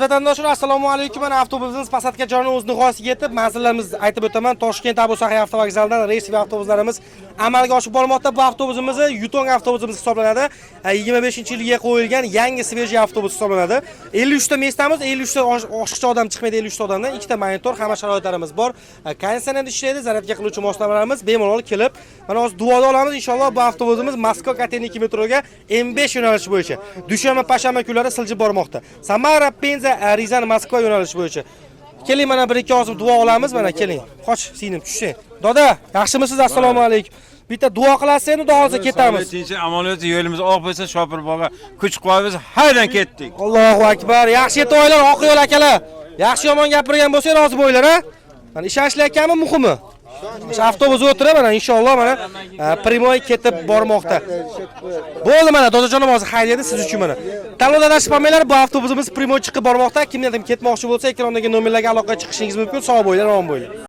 Vatandoshlar, assalomu alaykum. Mana avtobusimiz посадка joyini o'z nihoyasiga yetib, manzillarimizni aytib o'taman. Toshkent Abu Sahiy avtovokzalidan reys va avtobuslarimiz amalga oshib bormoqda. Bu avtobusimiz Yutong avtobusimiz hisoblanadi. 25-yilga qo'yilgan yangi свежий avtobus hisoblanadi. 53 ta места miz, 53 ta oshiqcha odam chiqmaydi, 53 ta odamdan ikkita monitor, hamma sharoitlarimiz bor. Konditsioner ishlaydi, zaryadka qiluvchi moslamalarimiz bemalol kelib, mana hozir duoda olamiz inshaalloh. Bu avtobusimiz Moskva Kotelniki metroga M5 yo'nalishi bo'yicha dushanba, payshanba kunlari siljib bormoqda. Samara, Penza, Ryazan, Moskva yo'nalishi bo'yicha. Keling, mana bir ikki og'iz duo olamiz, mana keling. Qoch, singlim, tushing. Doda, yaxshimisiz? Assalomu alaykum. Bitta duo qilasiz endi, xudo xohlasa ketamiz. Tinch amaliyot, yo'limiz oq bo'lsa, shopir bobo kuch quvvat bo'lsa, haydan ketdik. Allohu akbar. Yaxshi yetib, oq yo'l akalar. Yaxshi yomon gapirgan bo'lsak, rozi bo'linglar, a? Mana ishonchli akami muhimi. O'sha avtobusga o'tirib, mana inshaalloh mana прямой ketib bormoqda. Bo'ldi, mana dodajonim hozir haydaydi siz uchun mana. Tanlovda adashib qolmanglar, bu avtobusimiz прямой chiqib bormoqda. Kimdan ketmoqchi bo'lsa, ekrandagi nomerlarga aloqaga chiqishingiz mumkin. Sog' bo'linglar, omon bo'linglar.